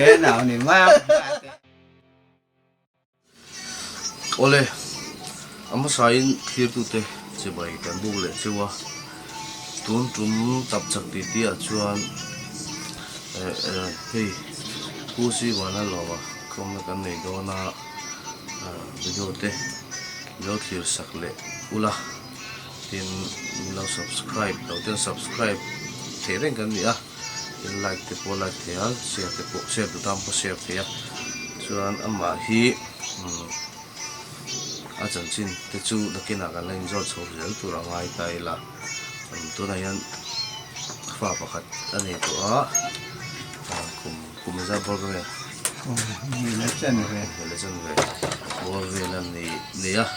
Te nau ni mai a. Awle, a hmasain thlirtute chibai kan buk leh cheu a, tun tum tap chak tih tih ah chuan hei Pu Sivana lawma khawmna kan nei dawn a, video te min lo thlir sak leh ula, tin min lo subscribe lo ten subscribe theih reng kan ni a. In like te pawh like thei a, share te pawh share duh tan pawh share thei a, chuan amah hi umm a chanchin te chu nakinah kan la inzawt chho zel tur a ngai ta ila, umm tunah hian fa pakhat a nei tawh a, kum kum engzat bawr ka nge? Kum hnih leh chen ve. Kum hnih leh chen ve bawr vel a ni nei a.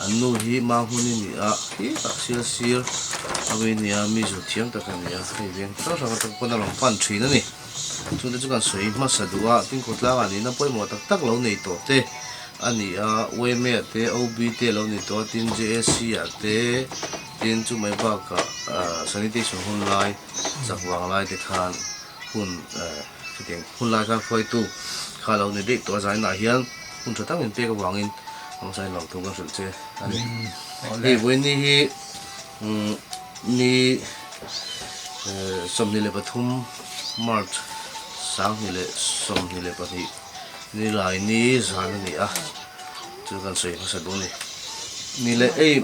An nu hi Mahmuni ni a, hi tak sir sir a mi nia, mi zu thiam tak a ni a, hei veng hrang hrang atang pawn a rawn pan thin a ni. Chungte chu kan sawi hmasa duh a, tin khawtlangah nihna pawimawh tak tak lo nei tawh te a ni a, YMA ah te, OB te lo ni tawh a, tin JAC ah te, tin chu mai bakah sanitation hun lai, chak vang lai te khan hun chutiang hun lai khan hruaitu kha lo ni daih tawh a, zainah hian hun tha tak min pek avangin hmasa in lo thu kan hrilh che a ni. Hei vawiin hi ni 23 March 2022 ni lai ni zan a ni a, chu kan sawi hmasa duh a ni. Ni leh ei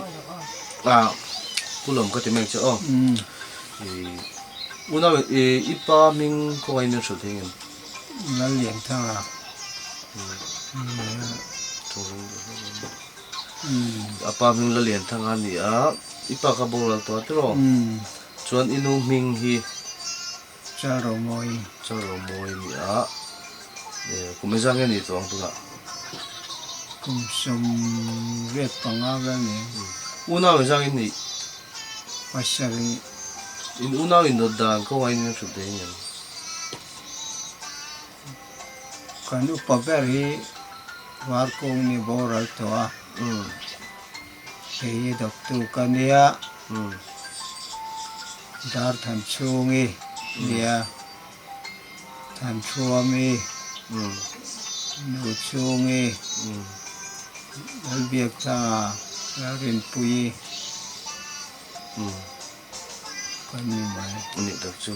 ah pu lawm ka ti mai ang che aw. Unau i pa hming khawngaih in min hrilh thei ngem? Lallianthanga. A pa hming Lallianthanga a ni a, i pa kha boral tawh a tiraw? Chuan i nu hming hi? Chalromawi. Chalromawi a ni a, kum engzah nge a nih tawh ang tunah? Kum 85 vel a ni. Unau engzah nge i nih? Pasarih. In unau indawt dan kawngah in hrilh thei ngem? Kan upa ber hi Varkung ni boral tawh a, kei hi doctor ka nia, Darthanchhungi nia, Thanchhuami, Nuchhungi, Lalbiakthanga, Lalrinpuii kan ni mai. Anih tak chu.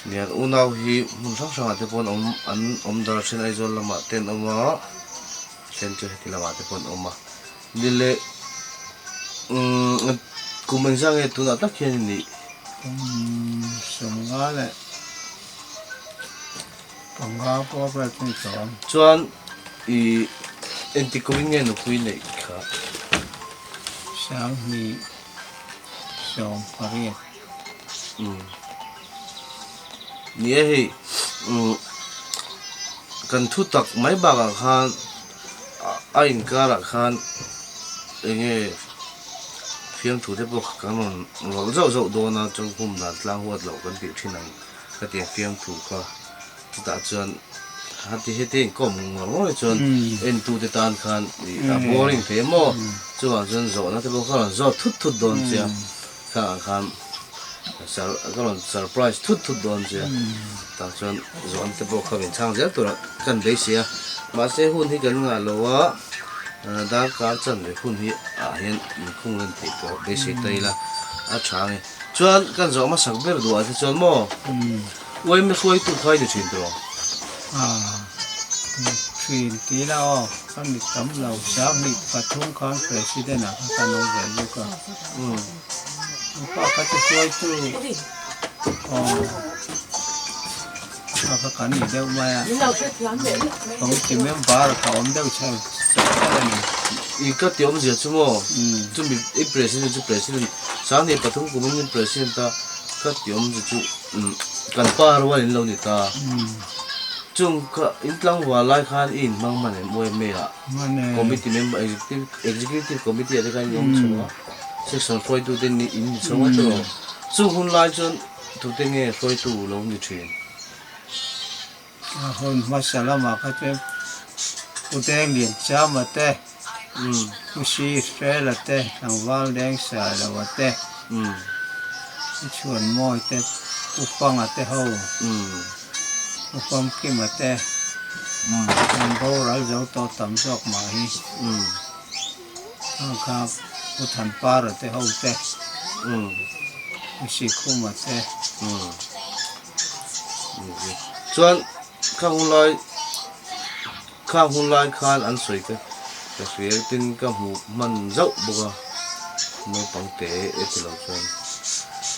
Nian unau hi hmun hrang hrangah te pawh an awm an awm dar thin Aizawl lamah te an awm a, then chu heti lamah te pawh an awm a. Ni leh umm kum engzah nge tunah tak hian i nih? Kum 55 pawh vel chu ni tawh ang. Chuan i engti kumin nge nupui neih kha? 2018. Umm ni e hei umm kan thu tak mai bakah khan a inkarah khan eng nge fiamthu te pawh kan rawn rawlh zauh zauh dawn a chuan hum dan tlang huat loh kan tih thin ang ka ti a fiamthu kha chutah chuan hati heti inkawm ngawr ngawr hi chuan entute tan khan a boring thei emaw chuvang chuan zawhna te pawh ka rawn zawt thut thut dawn che a khangah khan ka rawn surprise thut thut dawn che a tah chuan zawhna te pawh kha min chhang zel tur a kan beisei a mahse hun hi kan ngah lo a darkar chanve hun hi ah hian inkhung reng theih tawh beisei ta ila a tha ang e. Chuan kan zawh hmasak ber duhah te chuan maw uaime hruaitu kha i ni thin tawh? Aaa ni thin ti ila aw, ka ni tam lo, 2003 khan President ah kha kan awm ve bawk a, pa kha chu hruaitu aw kha kha kan ni deuh mai a, committee member ka awm deuh chho chho chho a ni. I ka ti awmzia chu maw chumi i President chu President 2003 kumin i President a ka ti awmzia chu kan pa rual in lo ni ta chung kha in tlangval lai khan i inhmang hman em UMA ah committee member executive executive committee ah te khan in awm chho a section hruaitu te in ni chho a tawh chung hun lai chuan tute nge hruaitu lo ni thin. A hun hmasa lamah kha chuan Pu Denglian Chama te, Pu Si Hrela te, Tlangval Dengsailova te, Pu Chhuanmawi te, Pu Panga te ho. Pu Famkima te an boral zo tawh tam zawk mah hi. Hang kha Pu Thanpara te ho te, Pu Sikhuma te. Chuan khang hun lai khang hun lai khan an sawi te ka hria tin ka hmu hman zauh bawk a naupang te e ti lo chuan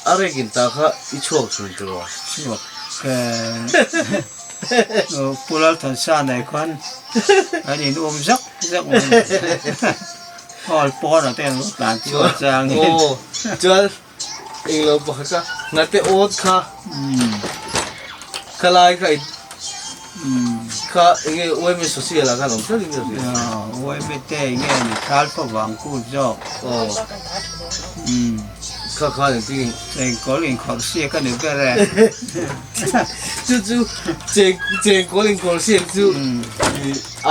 a rekin ta kha i chhuak chhun tiraw? Chhuak Pu Lalthansa nei khan an in um zak zak mai hall pawnah te an lo tlan chhuak changin. Aw chuan Englo pakhat kha hnate awt kha khalai kha kha enge uaime social ah khan awm tlat in ka hria. Uaime te enge ni thal pawh vang kut zawk. Aw kha khan engtin in. Chengkawl inkhawrh siak a ni ber e. Chu chu cheng chengkawl inkhawrh siak chu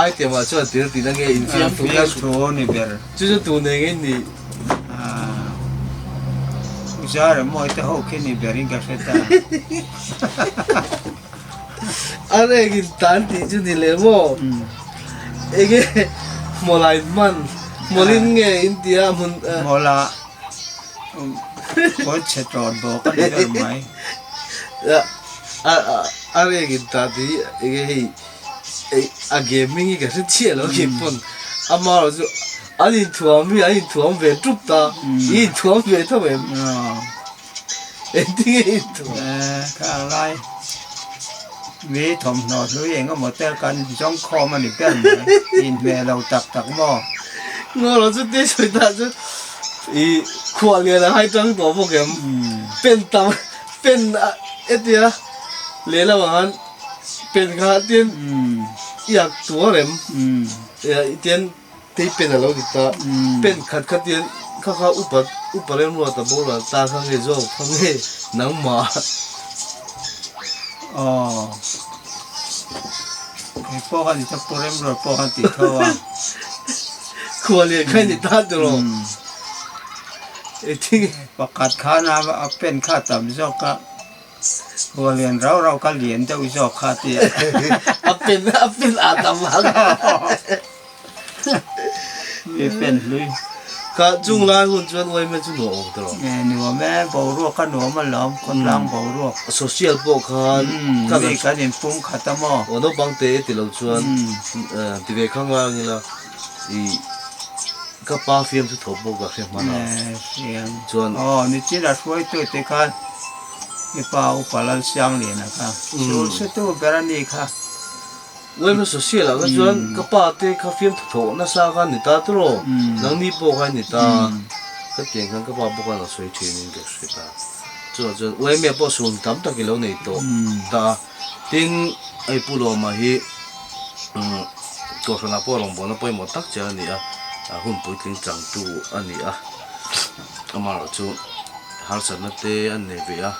item ah chuan tel tihna nge infiamthu Fiamthu ni ber. Chu chu tun eng in ni. Zara mawi te ho khi ni ber in ka hre ta. A reng in tan tih chu ni leh maw? Enge mawlai hman mawlin nge in tia hmun. Mawla kawn chhe tawt bawk a ni ber mai. A reng in tan tih hi enge hei. A game hming hi ka hre chiah lo khi pawn amaherawh chu an inthuam hi an inthuam ve tup ta i inthuam ve tho em engtin nge i inthuam Kha ang lai mi thawmhnaw hlui eng emaw te kan zawng khawm a ni ber mai inhmeh lo tak tak maw. Ngaw chu te sawi ta chu i khuah lian a hai tang tawh bawk em pen tam pen hetia lehlam ang khan Pen kha tin iak tuar em tian tei pen a lo ni ta pen khat kha tian kha kha upa upa rem ruat a boral ta kha nge zawk kha nge nangmah aw kei pawh khan ita pu rem ruat pawh khan tih tho a khua leh kha ni ta tiraw pakhat khan a pen kha a tam zawk a. Khual lian rau rau kha lian deuh zawk kha ti a. A pen a pen a tam ang. Mi pen hlui. Kha chung lai hun chuan uaime chu nuam awm tawh. Nge nuam e, boruak kha nuam alawm, khawtlang boruak. Social pawh khan mi kan inpum khat a maw? Aw naupang te ti lo chuan ti ve khang ang ila i ka pa fiam chu thawp bawk a hre hman a. Chuan. Aw nichin a hruaitu te khan. I pa upa Lalsiangliana kha sul sutu ber a ni kha. Uaima social ah kha chuan ka pa te kha fiamthu thawh nasa kha ni ta tiraw nangni pawh kha ni ta ka tiang khan ka pa pawh khan a sawi thin in ka hre ta chuvang chuan uaima pawh sul tam tak i lo nei tawh ta a tin hei Pu Lawma hi Kohhranah pawh rawngbawlna pawimawh tak che a ni a hun puitling changtu a ni a amaherawh chu. Harsatna te an nei ve a,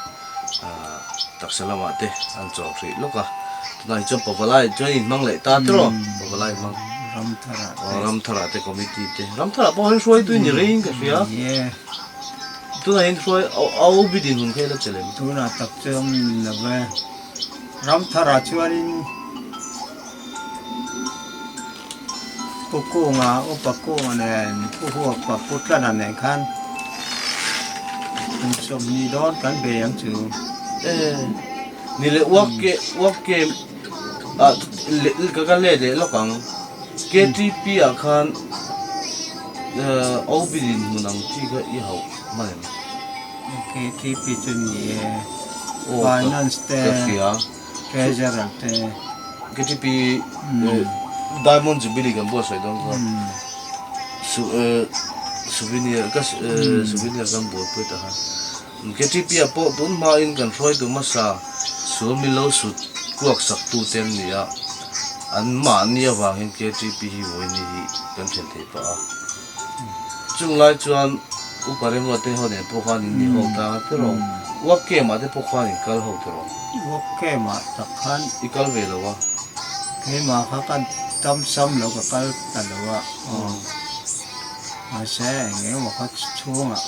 taksa lamah te an chawm hrih lawk a, tunah hi chuan Pavalai chuan inhmang leh ta tiraw, Pavalai hmang Ramthara te committee te, Ramthara pawh hian hruaitu in ni reng ka hria, tunah hian hruai au bi dinhmun kha ila che lem. Tunah tak chuan ni lo ve, Ramthara chuanin Pu Kunga, Upa Kunga nen, Pu Huapa, Pu Tlana nen khan kum 20 dawn kan bei ang chu. Ni leh uak ke uak ke ah ka kal let leh lawk ang. KTP ah khan OB dinhmun ang chi kha i hauh hman em? KTP chu ni e. Finance te. Ka hria. Treasurer te. KTP Diamond Jubilee kan buatsaih dawn kha souvenir ka souvenir kan buaipui ta khan KTP ah pawh tun hmain kan hruaitu hmasa sul min lo sut kuak sak tu te an ni a an mahni avangin KTP hi vawiin hi kan then thei pah a chung lai chuan Upa Remruat te ho nen pawh khan in ni ho tlang a tiraw Work camp ah te pawh khan in kal ho tiraw. Work camp ah tak khan. I kal ve lo a. Keimah kha ka dam sam lo ka kal ta lo a aw. Mahse eng eng emaw kha chhungah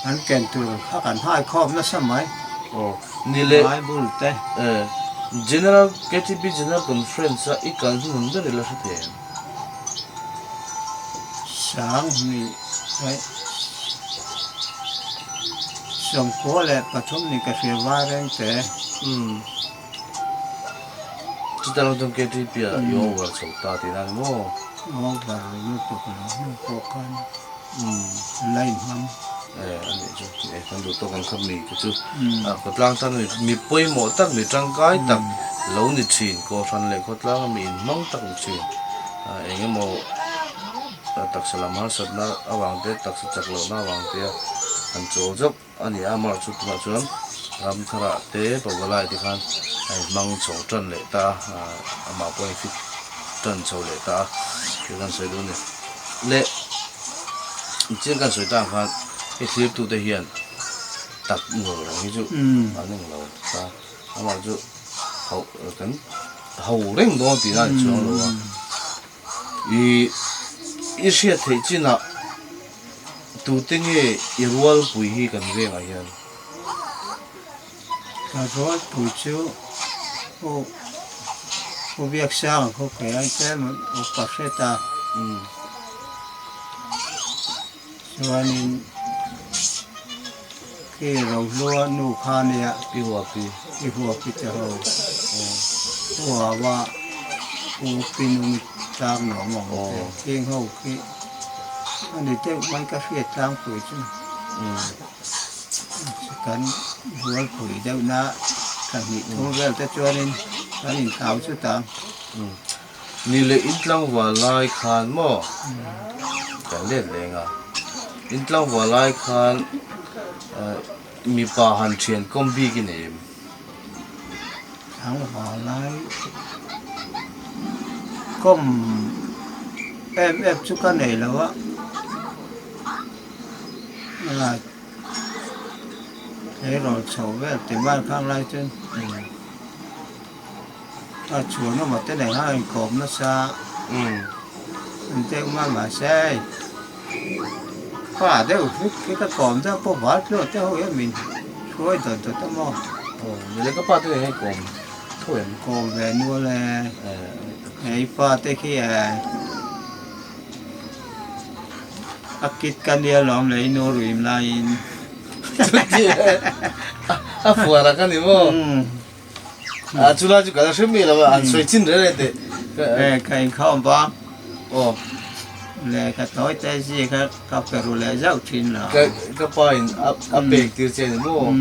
an ken tur kha kan hai khawm nasa mai. Aw ni le. Bible te. Eh. General KTP General Conference a i kal hnuhnun ber ila hre thei em? 2000 leh 93 ni ka hria var reng te. Umm. Chuta lang chuan KTP ah i over chho ta tihna a ni maw? Over lutuk lo hnu pawh khan la inhmang. E a nih chu e kan duh tawk ang kha mi te chu a khawtlang tan mi pawimawh tak mi tangkai tak lo ni thin kohhran leh khawtlanga mi inhmang tak ni thin eng emaw taksa lam harsatna avang te taksa chak lohna avang te a han chawl zawk a ni a amaherawhchu chu tunah chuan ram tharah te pavalai te khan a inhmang chho tan leh ta a amah pawh a infit tan chho leh ta a thil kan sawi duh a ni le chiang kan sawi ta ang khan hei thlirtute hian tak ngawr ang hi chu an eng lo ta amah chu ho kan ho reng dawn tihna a ni chuang lo a ih i hriat theih chinah tute nge i rualpui hi kan vengah hian. Ka rualpui chu u u Biaksanga khaw kei a tlem upa hret a chuanin khi Rohlua nu kha nia Pi Huapi Pi Huapi te ho Huawa u Pi Nungi tlang nuam awm te khing ho khi a ni deuh mai ka hriat tlangpui chu. Kan rualpui deuhna thla hnih thum vel te chuanin kan inthlau chu ta. Ni leh intlangval lai khan maw kan let leng a, intlangval lai khan mipa han thian kawm bik i nei em? Tlangval lai kawm em em chu ka nei lo a. Tleirawl chho vel ti mai khang lai chuan a chhuan awm te nen khan a inkawm nasa an deuh mai mahse hei pa deuh hlut khi ka kawm deuh pawh val tluah te ho hian min hruai dawt dawt a maw. Aw nile ka pa te nen hian kawm tho em? Kawm ve nual e hei pa te khi e. A kit ka nia lawm le i nu ruim laiin. A fuar a ka ni maw? A chu lai chu ka la hre mi lo a, an sawi chin reng reng teh. E ka inkhawm ba. Aw. Le ka tawi te zi kha ka pe ru leh zauh thin lo. Ka ka pa in a pek tir che ni maw?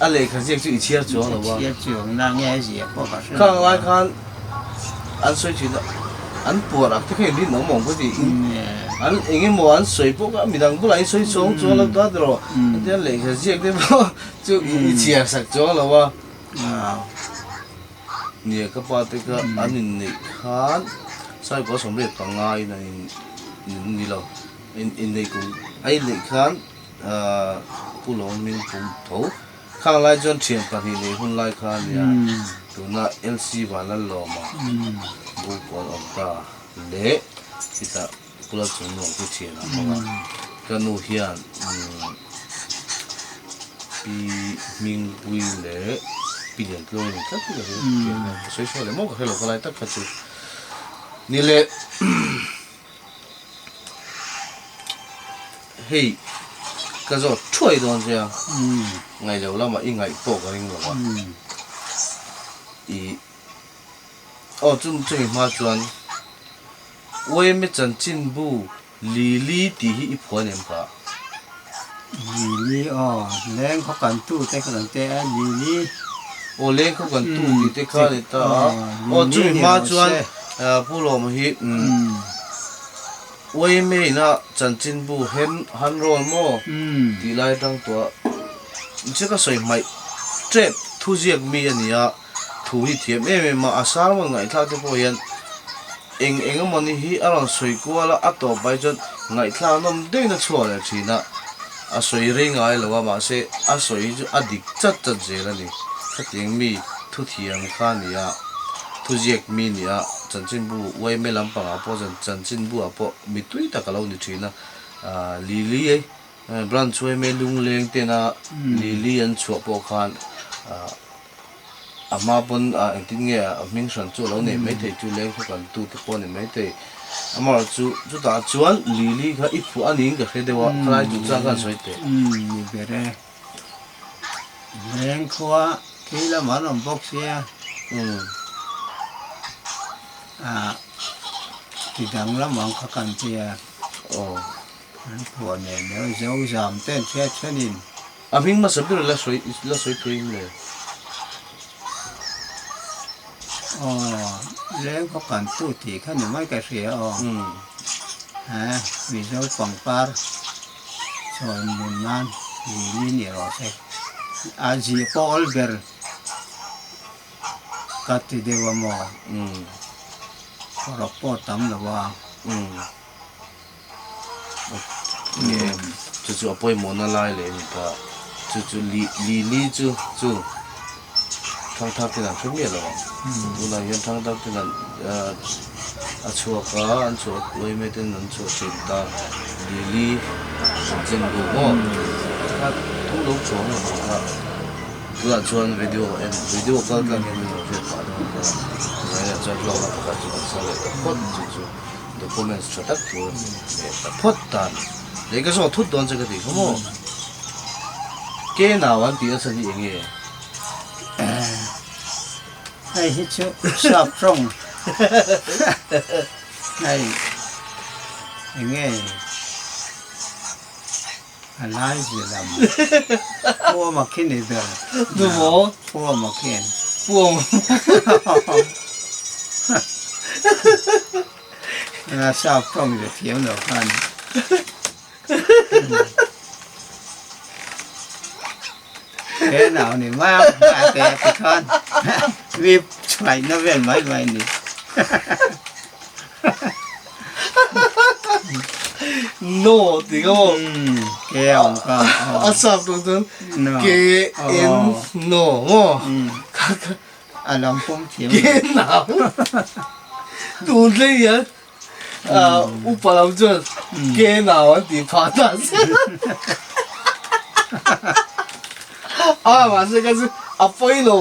A lehkha ziak chu i chhiar chuang lo a. Chhiar chuang na nge ziak pawh ka hre lo. Khang lai khan an sawi thin a, an puar ak te kha in rinawm awm ka ti. An eng emaw an sawi pawh kha midang bulah in sawi chuang chuang lo ta tiraw. Chuan lehkha ziak te pawh chu i chhiar sak chuang lo a. Nia ka pa te kha an inneih khan Saikua 75 in an in ni lo. Inneih kum a inneih khan. Pu Lawmin pum tho khang lai chuan thian pahnih nei hun lai kha a nia, tuna LC Vanlalawma bu pawn awm ta leh chutah Pu Lalchungnuam chu thian a hmang a, ka nu hian Pi Hmingpui leh Pi Liantluang in tlat ka hria thian a, ka sawi sawi leh maw ka hre lo ka lai tak kha chu ni leh. Hei ka zawt thuai dawn che a, ngaih loh lamah i ngaih pawh ka ring lo a, i aw chumi hma chuan Uaime chanchinbu Lili tih hi i phuan em kha? Lili aw, leng khaw kan tu te kha kan te a, Lili. Aw leng khaw kan tu tih te kha a ni ta a, aw chumi hma chuan Pu Lawma hi Uaime-ina chanchinbu hen han rawl maw tih lai atang tuah che ka sawi hmaih tep thu ziak mi a ni a, thu hi thiam em em a, a sermon ngaihthlak te pawh hian eng eng emawni hi a rawn sawi kual a, a tawp ai chuan ngaihthlak nawm deuhin a chhuak leh thin a, a sawi rei ngai lo a, mahse a sawi hi chu a dik chat chat zel a ni, khatiang mi thu thiam kha a ni a, thu ziak mi a ni a. Chanchinbu YMA lampangah pawh chuan chanchinbu ah pawh mi tui tak a lo ni thin a, Lily branch YMA lungleng tena Lily an chhuah pawh khan. A hma pawn engtin nge a hming hran chu a lo nei maithei chu leng khaw kan tu te pawh a ni maithei. Amaherawh chu chutah chuan Lily kha i phuah a niin ka hre deuh a, khalai chu chuan khan sawi teh. Umm ni ber e. Leng khua khi lamah an awm bawk sia. Umm. Ah ti dang lamang kha kan tia. Aw. An phuah nen deuh zo zam ten chhiat thenin. A hming hmasa ber la sawi la sawi thei em le? Aw, leng khaw kan tu tih kha ni mai ka hria aw. He Mizo pangpar chawi mun nan lili ni rawh se. A zih pawh awl ber ka ti deuh a maw? Rawk pawh tam lo a. Chu chu a pawimawhna lai leh a ni ta. Chu chu li li li chu chu thangthar ten an hre miah lo ang. Tunah hian thangthar ten an a chhuak a, an chhuah uaime ten an chhuah thin ta. Li li an chen duh maw? Kha thu lo chuang lo ang kha. Tunah chuan video en video kal tlang hian min lo hriat phah dawn nia. Tunah chuan hlawkna pakhat chu kan sawi leh ta phawt chu chu. Documents tha tak tur a ni leh ta phawt ta a ni. Lei ka zawh thut dawn che ka tih kha maw? Ke nau an tih nasa hi eng nge? Hei hi chu sap tawng hei eng nge a lai zia lam puama khi ni ber. Tu maw? Puama khian. Puama. A sap tawng ze thiam lo khan. He nau ni mai a a te a ti khan mi chhuaih na vel mai mai ni. No ti ka maw? Ke a awm ka. A sap tawng chuan ke en no maw? A lam pawm thiam. Ke nau. Tun thleng hian upa lam chuan ke nau an tih phah ta se. A mahse ka chu a pawi lo.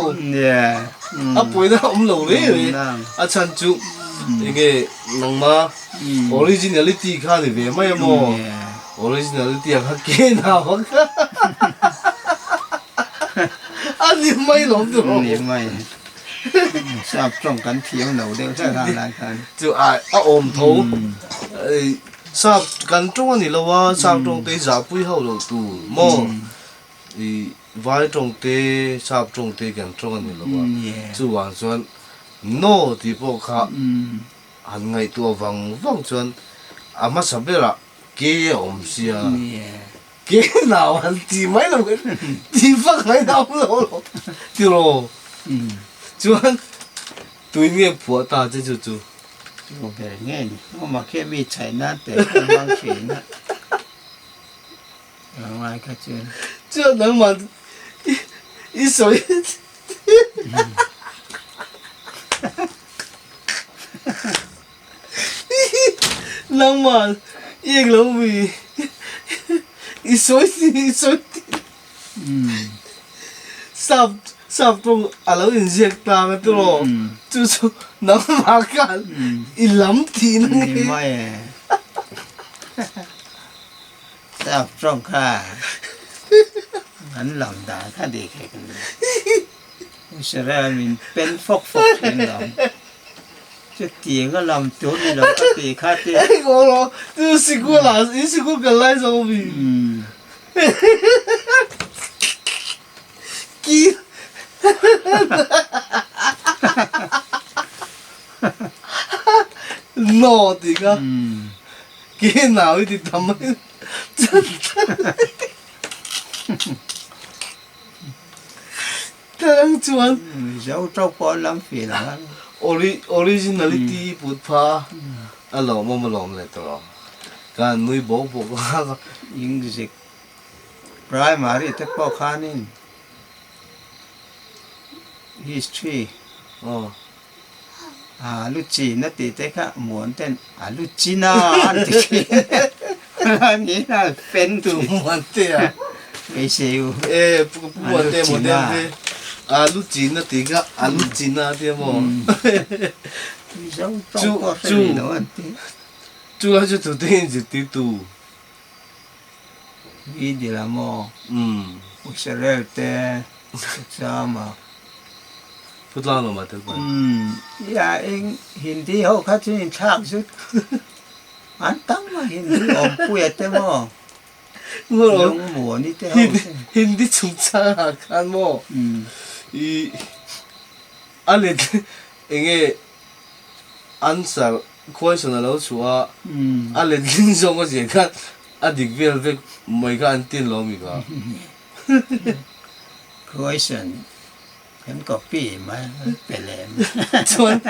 A pawina a awm lo reng reng. A chhan chu enge nangma originality kha ni ve mai a maw? Originality ang kha ke nau ang kha. A ni mai lo tur awm. Ni mai. Sap tawng kan thiam lo deuh hlek a lai khan. Chu a a awm tho. Sap kan tawng a ni lo a, sap tawng te hi zahpui ho lo tur maw? I vai tawng te, sap tawng te kan tawng a ni lo a. Chuvang chuan no tih pawh kha han ngaihtuah vang vang chuan a hmasa berah ke a awm sia. Ke nau han ti mai lo kha ti vak mai nau lo lo tiraw chuan tui nge phuah ta che chu chu. Chu ber nge ni awm a khi mi chhaih nan te kha hmang thin a a ngai kha chuan. Chuan nangmah i sawi Nangmah i eng lo mi i sawi ti i sawi ti sap sap tawng a lo inziak tlang a tiraw chu chu nangmah khan i lam tihna nge. Ni mai e. Sap tawng kha an lam dan kha dik hek ni. Israel min pen fawk fawk thin lo. Chutiang a lam tur ni lo ka ti kha te. Eng aw lo, chu sikul ah, in sikul kal lai zawk mi. Ki. No ti kha. Ki nau i ti tam mai. Tlang chuan. Mizo tawk pawh an lam fih lo a. Originality put pha a lawmawm alawm leh tawh. Ka han nui bawk bawk a. English primary te pawh khanin history a lu chin a tih te kha muan ten a lu chin a an ti thin a ni a pen tu muan te a beisei u e pu muan te muan te. Alu chin a tih kha alu chin a tia maw? Mizo tawng pawh hre rih lo an ti. Chu lai chu tute in zirtirtu. Mi dil a maw? Israel te exam a. Pu tlang lo mah tel pai. Ia eng Hindi ho kha chu in thlak zut. An tam a Hindi awmpuia te maw? Lungmuani te ho te. Hindi chungchang ah khan maw? I a let enge answer question a lo chhuah a, a letling zawng a ziah khan a dik vel vek mai kha an tin lo mi kha. Question kan copy mai an pe leh mai. Chuan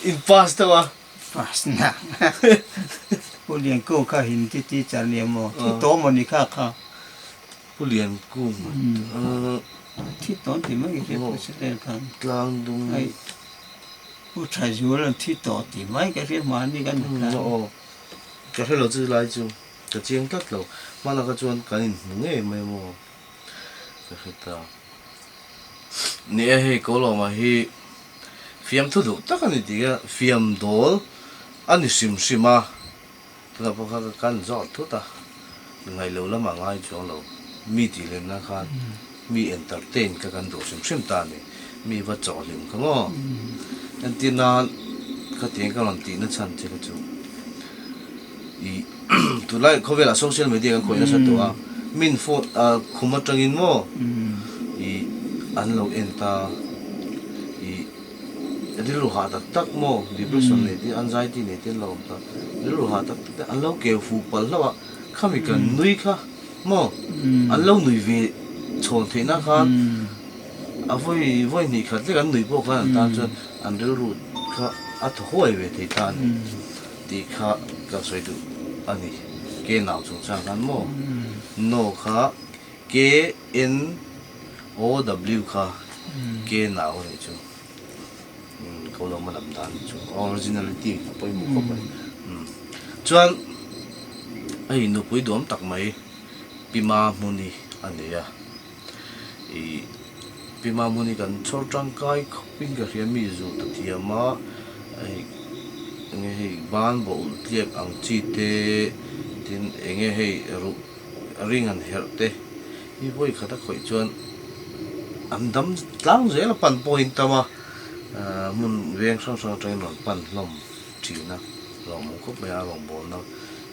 in pass deuh a. Pass na. Pu Liankung kha Hindi teacher nia maw? Thi tawh maw ni kha kha? Pu Liankung Thi tawh an ti mai ka hria Pu Israel khan. Tlang dung. Ai Pu Thazual an thi tawh ti mai ka hria mahni kan ni kha. Aw ka hre lo chu lai chu ka chiang tlat lo. Hmanah kha chuan kan inhmu ngei mai maw ka hre ta. Ni e hei Kawlawma hi fiamthu duh tak a ni tih hian fiam dawl a ni hrim hrim a. Tunah pawh kha ka kan zawt thut a, ngaih lo lamah ngai chuang lo. Mi tih hlimna khan mi entertain kha kan duh hrim hrim ta a ni. Mi va chawh hlim kha maw? Entir nan khatiang ka rawn tihna chhan che kha chu i tunlai khawvelah social media kan khawih nasa tawh a, min phone khum atangin maw i an lo en ta i. Rilru hah tak tak maw? Depression nei te, anxiety nei te an lo awm ta. Rilru hah tak tak te an lo keu fuh palh hlauh a, khami kan nui kha maw? An lo nui ve chhawn theihna khan a vawi vawi hnih khat lek an nui pawh khan an tan chuan an rilru kha a thaw huai ve thei ta a ni tih kha ka sawi duh a ni. Ke nau chungchang khan maw? No kha KNOW kha K nau a nih chu. Ko lo ma lam dan chu originality a pawimawh khawp mai. Chuan hei nupui duam tak mai Pi Mahmuni a nei a. Ih Pi Mahmuni kan chhawr tangkai khawpin ka hria mi zu ta thiam a, hei enge hei ban bawh tliak ang chi te tin enge hei ruh ring an herh te hi vawi khat a khawih chuan an dam tlang zel a pan pawhin tam a, hmun veng hrang hrang atangin rawn pan hlawm thin a, lawmawm khawp mai a rawngbawlna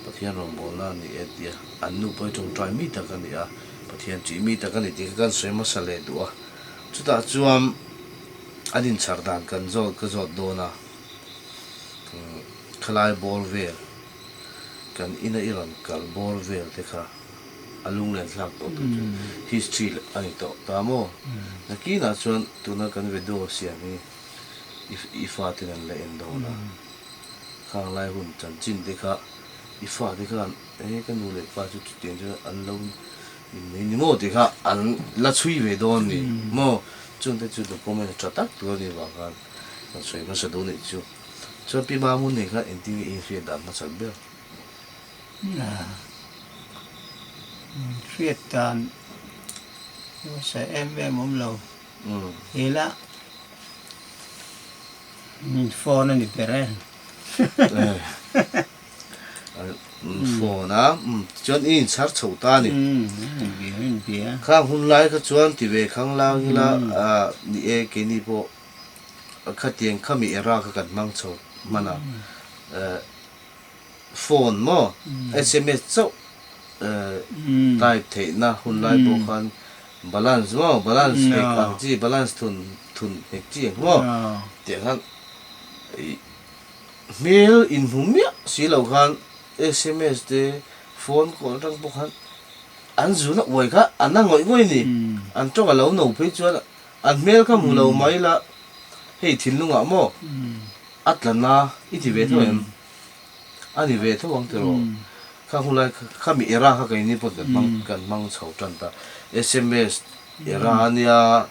Pathian rawngbawlna a ni e tia an nu pawh hi tawngtai mi tak a ni a, Pathian tih mi tak a ni tih kha kan sawi hmasa leh duh a, chutah chuan an inchhar dan kan zawt ka zawt dawn a, khalai bawr vel. Kan ina i rawn kal bawr vel te kha a lunglen thlak tawh tur chu history a ni tawh ta maw? Nakinah chuan tuna kan video siam hi i faten an la en dawn a, khang lai hun chanchin te kha i fate khan e ka nu leh pa chu chutiang chuan an lo innei ni maw tih kha an la chhui ve dawn ni maw? Chungte chu document tha tak tur a nih vang khan kan sawi hmasa duh nih chu. Chuan Pi Mamu nen khan engtin nge i inhriat dan hmasa ber? Inhriat dan hmasa em em awm lo. Ila min phone a ni ber e. Phone a, chuan i inchhar chho ta a ni. Inbia, inbia. Khang hun lai kha chuan ti ve khang lang ila ni e keini pawh. Khatiang khami era kha kan hmang chho hman a, phone maw sms chauh type theihna hun lai pawh khan balance maw balance hek ang chi balance thun thun hek chi ang maw tiang khan ih hmel inhmu miah si lo khan sms te phone call atang pawh khan an zun a uai kha an a ngawih ngawih a ni an tawng a lo no phei chuan An hmel kha hmu lo mai la, hei thinlungah maw a tlan a i ti ve tho em? A ni ve tho ang tiraw? Kha hun lai kha mi era kha keini pawh kan hmang kan hmang chho tan ta. Sms era a nia,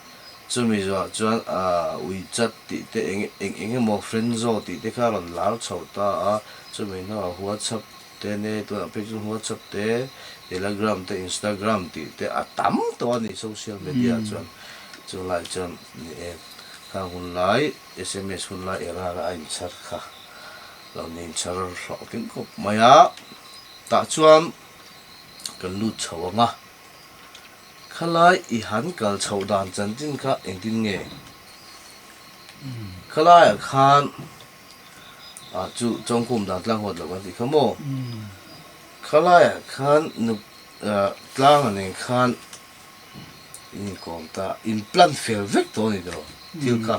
chumi zawhah chuan ah WeChat tih te eng eng eng emaw Friendzo tih te kha a rawn lar chho ta a, chumi hnuah WhatsApp te nia tunah phei chuan WhatsApp te, Telegram te, Instagram tih te a tam tawh a ni social media ah chuan. Chu lai chuan ni e, khang hun lai sms hun lai era a inchhar kha lo ni inchhar hlawh tling khawp mai a, tah chuan kan lut chho ang a, khalai i han kal chhoh dan chanchin kha engtin nge? Khalaiah khan ah chu Chawngkhum dan tlang huat lo kan tih kha maw? Khalaiah khan nu tlang a nen khan in inkawm ta, in plan fel vek tawh a ni tawh thil kha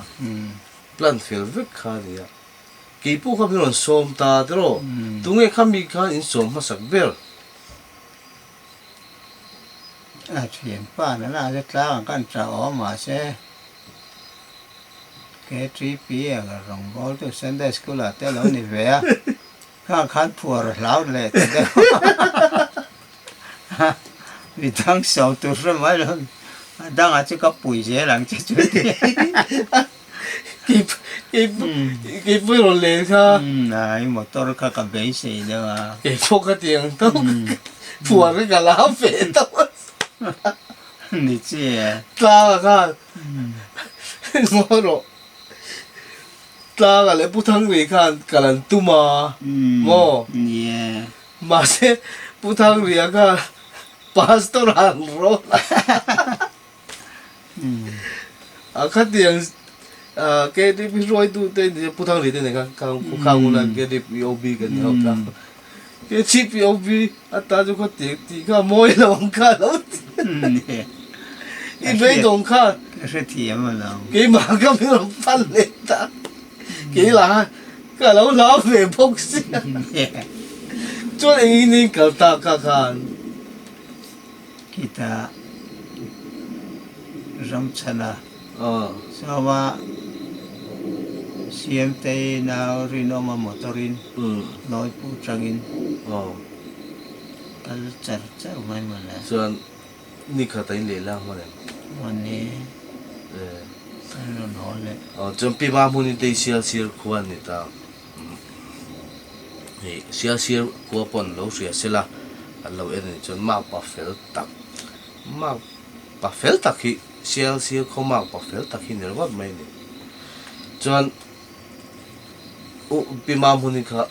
plan fel vek kha a ni a, kei pawh kha min rawn sawm ta tiraw, tunge kha mi khan in sawm hmasak ber? A thianpa nana chu tlangah khan tah awm mahse KTP a rawngbawl chu Sunday School ah te a lo ni ve a, khang khan phuar a hlau leh ta deuh a, mi dang sawm tur hre mai lo a dangah chu ka pui zel ang che chu ti Kei pawh i rawn len kha. Ai motor kha ka beisei deuh a. Kei pawh ka ti ang tawk. Phuar hi ka lam ve tawk. Ni chi e. Tlanga khan ngaw rawh. Tlanga leh Pu Thangri khan kal an tum a maw? Ni e. Mahse Pu Thangria khan Pastor an rawn a. A khatiang KTP hruaitu te ni Pu Thangri te nen khan khang hun a KTP OB kan ni ho ta. KTP OB ata chu khatiang tih kha mawi lo ang kha lo ti. I beidawng kha. Ka hrethiam a lo. Keimah ka min rawn pan leh ta. Kei lah ka lo hlau ve bawk sia. Chuan engin in kal ta kha khan. Khitah Ramchhana Sawa Siamtei nau Rinawma motor-in Lawipu tangin kal char char mai mawle. Chuan ni khat a in leh lang hman em? Hman e, kan rawn haw leh. Chuan Pi Ma hmunin te i sial sir khua an ni ta. Hei sialsir khua pawh an lo hria sela an lo en anih chuan makpa fel tak makpa fel tak hi sialsir khaw makpa fel tak hi ni ringawt mai a ni. Chuan u Pi Mamhuni kha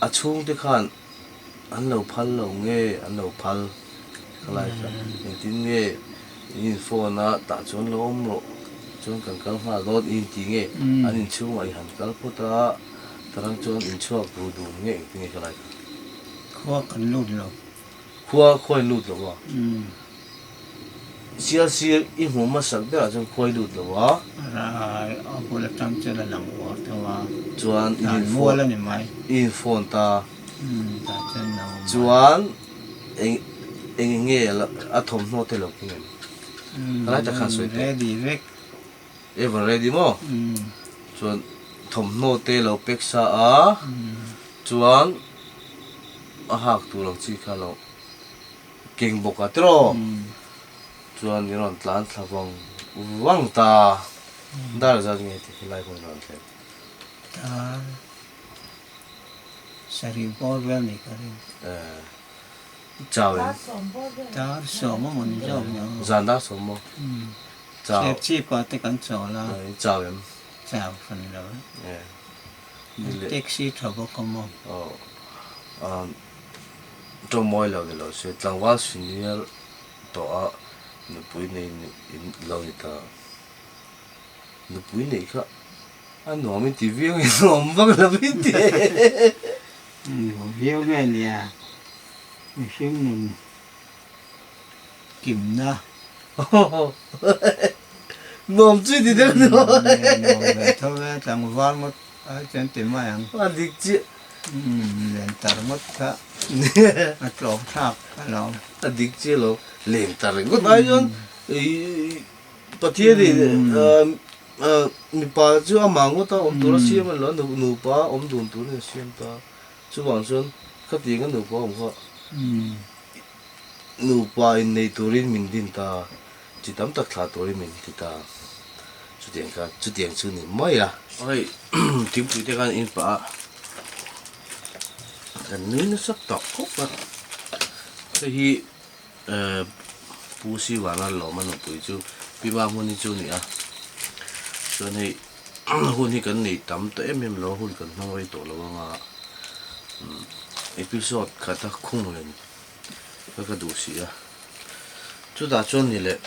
a chhungte khan an lo phal lo nge an lo phal khalai kha engtin nge in in phone a tah chuan lo awm rawh chuan kan kal nghal dawn i inti nge an inchhungah i han kal phawt a tarang chuan inchhuak duh dun nge engtin nge khalai kha. Khua kan lut lo. Khua khua in lut lo a. Sial sir i hmuh hmasak berah chuan khua i lut lo a. A bul atang chuan a lang uar deuh a. Chuan i in mual a ni mai. I in phone ta. Tah chuan lo awm a. Chuan eng eng nge a thawmhnaw te lo keng em? Helai tak khan sawi teh. Ready vek. Ever ready maw? Chuan thawmhnaw te lo pack sa a. Chuan a hak tur ang chi kha lo. Keng bawk a tiraw? Chuan i rawn tlan thla vang vang ta. Dar zat nge tih helai pawh i rawn thleng. Dar sarih bawr vel ni ka ring. Eh, chau em? Dar sawm a maw ni zawk ni ang. Zan dar sawm maw? Chau. Chep chip ah te kan chawl a. Chau em? Chau hran lo e. Eh. Taxi tha bawk a maw? Aw. Tawngmawi lo ni lo se tlangval senior tawh a nupui nei lo ni ta. Nupui neih kha a nuam in ti viau nge nuam vak lo in ti. Nuam viau nge nia mihring nun kimna. Nuam chu i ti deuh nuam. Nuam ve tho e tlangval ngawt ai chuan ti mai ang. A dik chiah. Umm len tar ngawt kha a tlawm thlak alawm. A dik chiah lo len tar ringawt ai chuan Pathian in mipa chu amah ngawt a awm tur a siam a ni lo a nupa awm dun tur a siam ta chuvang chuan khatiang a nupa awm kha nupa innei turin min din ta chi tam tak thlah turin min ti ta chutiang kha chutiang chu ni mai a. Hei thingpui te khan in pah a kan nui nasa tak khawp a hei hi Pu Sivana lawma nupui chu Pi Ba hmun hi chu a ni a, chuan hei hun hi kan neih tam tawh em em lo a, hun kan hmang rei tawh lo anga episode khata khung len kha ka duh si a, chutah chuan ni leh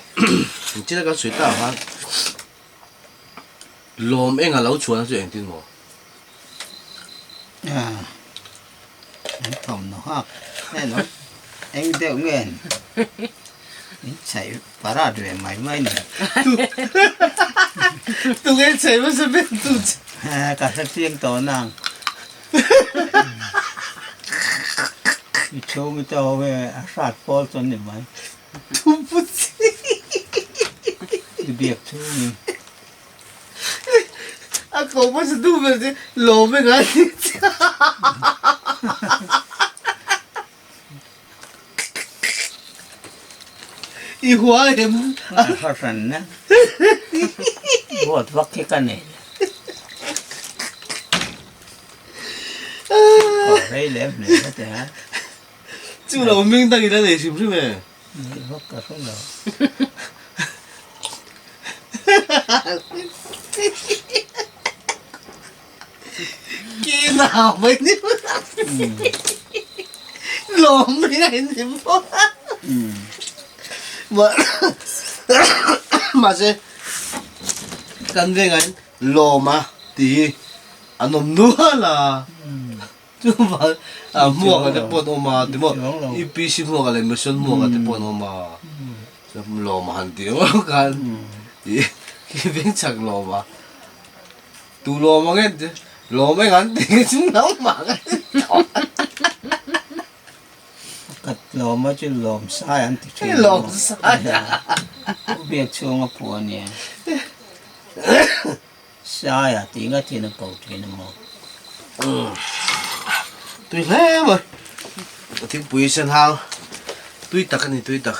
engtin a kan sawi tak ang khan lawm eng a lo chhuahna chu engtin maw? An thawmhnaw hak eng eng deuh nge in chheih parat ve mai mai ni. Tunge chheih hmasa ber tu che? Ka hre chiang tawh nang. I chhung i te ho hi a hrat pawl chu an ni mai. Thupu chi. I biak chhungin. A ko hmasa tu ber chu lawm e ngai tih che. I hua em? A hra hran na. Vote vak hi ka nei lo. Ka rei lem hle na te ha. Chu lo hming dangin a nei hrim hrim e. Nei vak ka hre lo. Ke nau mai ni lawm mai a in ni maw mahse kan vengah hian lawma tih hi an awm nual a. Chuvang a hmuak a te pawh an awm a timaw UPC hmuak a leh mission hmuak a te pawh an awm a lawm a han tih ngawt khan ih khi veng chak lawm a tu lawm ang e lawm eng an ti nge chu nangmah ka ti tawh Pakhat lawm a chu lawm sai an ti thin lawm sai a biak chhung a phuah a nia. Saia tih nga thin a ko thin a maw? Tui hle mai. Thingpui sen hang tui tak a ni tui tak.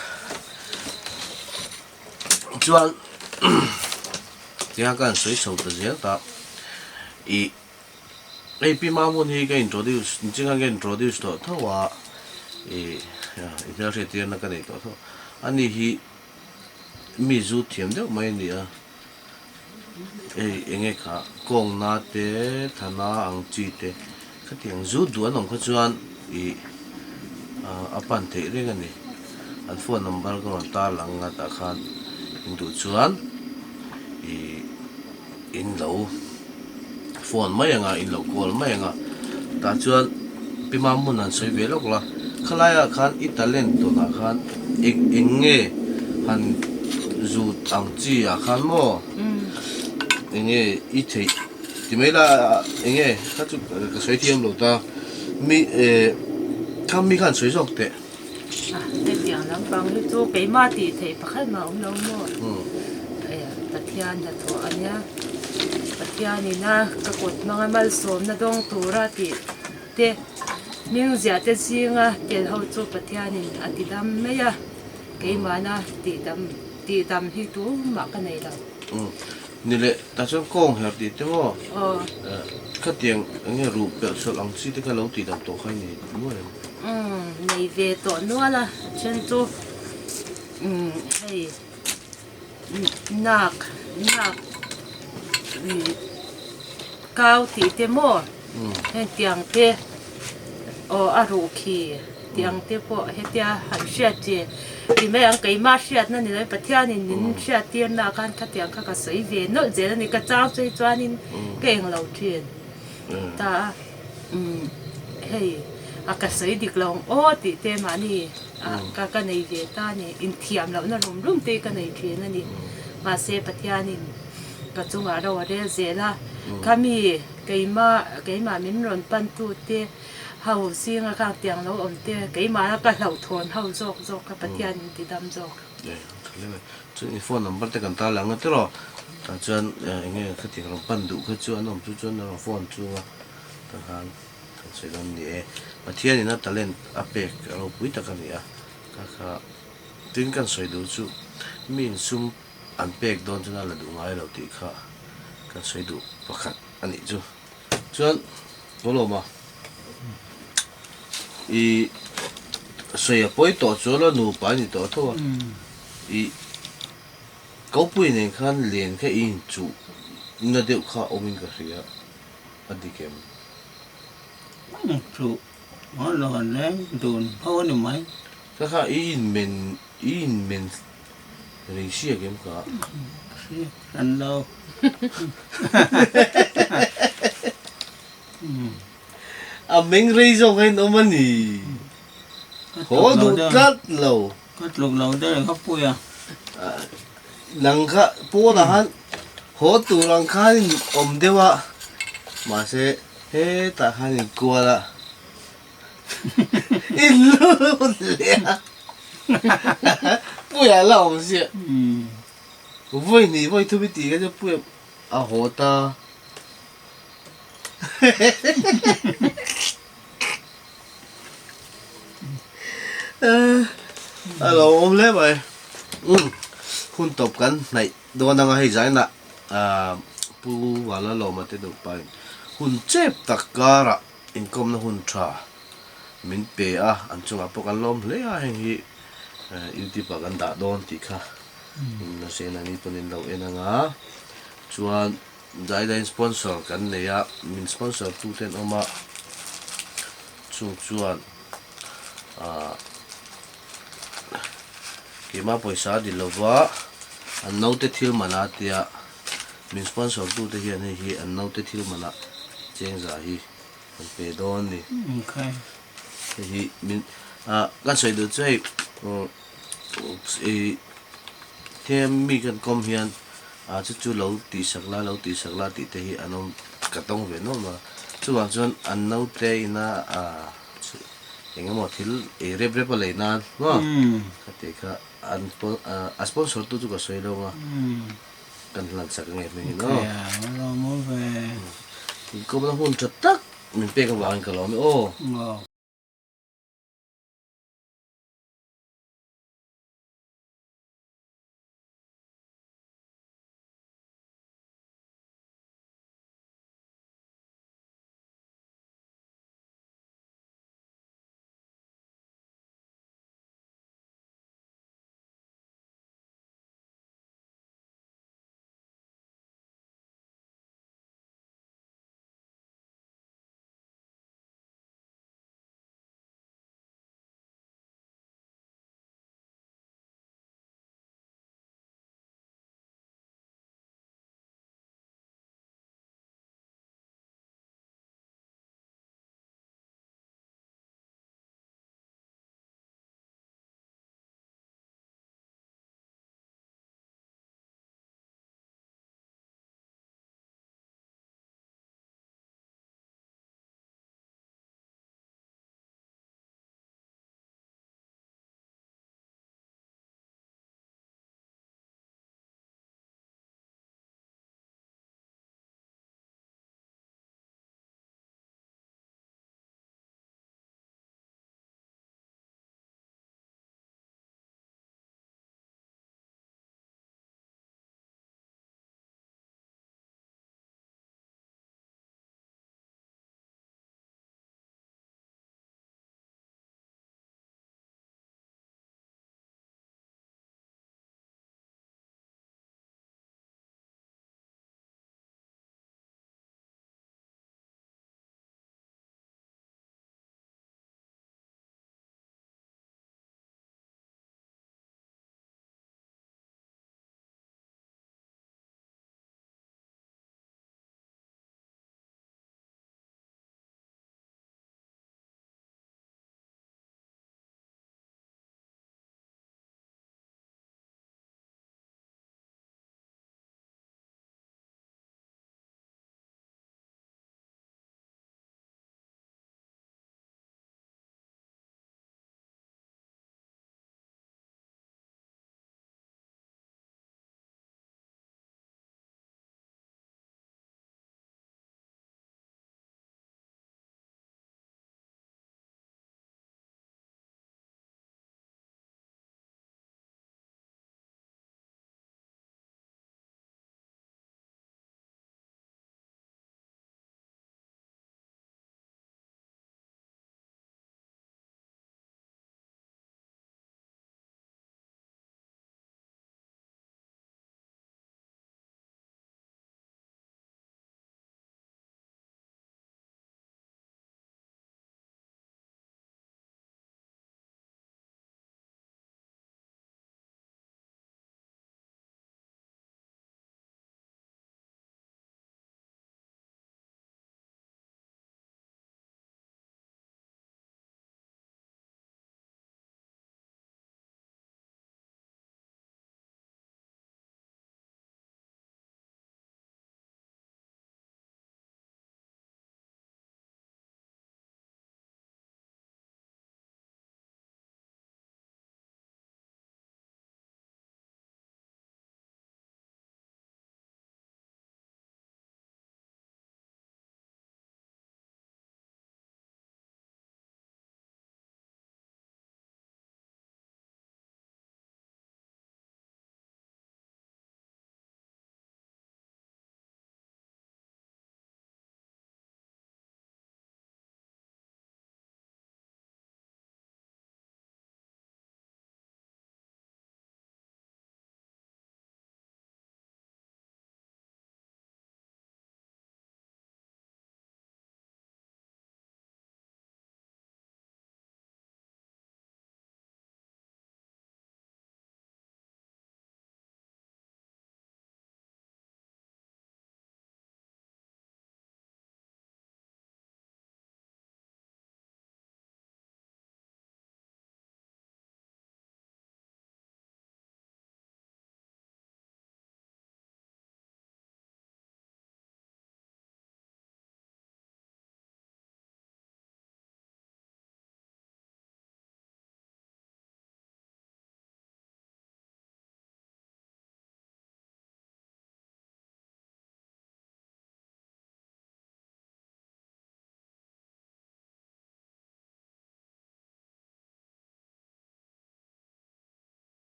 Chuan tiang ka han sawi chho ta zel ta. I hei Pi Mamun hi ka introduce niching ka introduce tawh tho a i i hmelhriat tirna ka nei tawh tho. Ani hi mi zu thiam deuh mai a ni a. Hei enge kha kawngna te thana ang chi te khatiang zut duh an awm kha chuan ih a pan theih reng a ni an phone number ka rawn tar lang nga tah khan in duh chuan ih in lo phone mai anga in lo call mai anga tah chuan pi Mamun an sawi ve lawk la khalai ah khan i talent tawnah khan eng eng nge han zut ang chi ah khan maw eng nge i theih ti mai la eng nge kha chu ka sawi thiam lo ta mi eh kha mi khan sawi zawk teh. Hetiang lampang hi chu keimah tih theih pakhat mah a awm lo maw? Pathian hnathawh a nia. Pathianina ka kut hmanga malsawmna dawng tura tih te hming ziah te zinga tel ho chu Pathianin a ti dam mai a, keimahna tih dam tih dam hi tumah ka nei lo. Ni leh tah chuan kawng her tih te maw? Khatiang eng nge ruh pelh sawlh ang chi te kha lo tih dam tawh kha i nei nual em? Umm nei ve tawh nual a, a then chu umm hei nak nak kau tih te maw hetiang te aw a ruh khi tih ang te pawh hetia han hriat chi ti mai ang keimah hriatna ni lovin Pathianin min hriat tirna ah khan khatiang kha ka sawi ve nawlh zel a ni ka chang chu hei chuanin ka englo thin ta a umm hei a ka sawi dik lo ang aw tih te mahni ah ka ka nei ve ta a ni inthiam lohna rum rum te hi ka nei thin a ni mahse Pathianin ka chungah ro a rel zel a khami keimah keimah min rawn pan tu te. Ho zinga kha tiang lo awm te, keimah a ka hlauhthawn ho zawk zawk kha Pathian in ti dam zawk. E, tha hle mai. Chuan i phone number te kan tar lang a tiraw? Tah chuan enge khatiang rawn pan duh kha chu an awm chu chuan a rawn phone chunga tah khan kan sawi dawn a ni e. Pathian in a talent a pek a ropui tak a ni a, kha kha tin kan sawi duh chu mi insum an pek dawn chuan a la duh ngai lo tih kha kan sawi duh pakhat a nih chu. Chuan Kawlawma i sawi a pawi tawh chuan a nupa a ni tawh tho a, i Kopui nen khan len kha i inchuh na deuh kha awmin ka hria a dik em? Chuh a lo an leng dun ho a ni mai. Ka kha i inmen i inmen rei hriak em ka? Hriak hran lo. A meng rei zawk a inawm a ni. Haw duh tlat lo. Ka tluk lo deuh ka pui a. Nang kha pawnah khan haw tur ang khan in awm deuh a, mahse hetah khan in kual a, in lut leh a, puia la awm ziah. Vawi hnih vawi thum i tih kha chu puia a haw ta. A lo awm hle mai. Umm hun tawp kan hnaih dawn anga hei zainah ahh Pu Vanlalawma te nupa in hun chep tak karah inkawmna hun tha min pe a, an chungah pawh kan lawm hle a, heng hi youtube ah kan dah dawn tih kha nasa in ani pawn in lo en anga chuan Zaidain sponsor kan nei a, min sponsor tu te an awm a, chung chuan ah keimah pawisa a di lova an naute thil man a tia min sponsor tu te hian hei hi an naute thil man ah chengza hi an pe dawn a ni. Hei hi min ah kan sawi duh chu hei ih he mi kan kawm hian ah chu chu lo tihsak la lo tihsak la tih te hi an awm ka tawng ve nuam a chuvang chuan an naute ina ah eng emaw thil ei rep rep a lei nan maw ka tih kha an a sponsor tu chu ka sawi lo ang a kan hlan sak ange hming in aw inkawmna hun tha tak min pek avangin ka lawm e aw.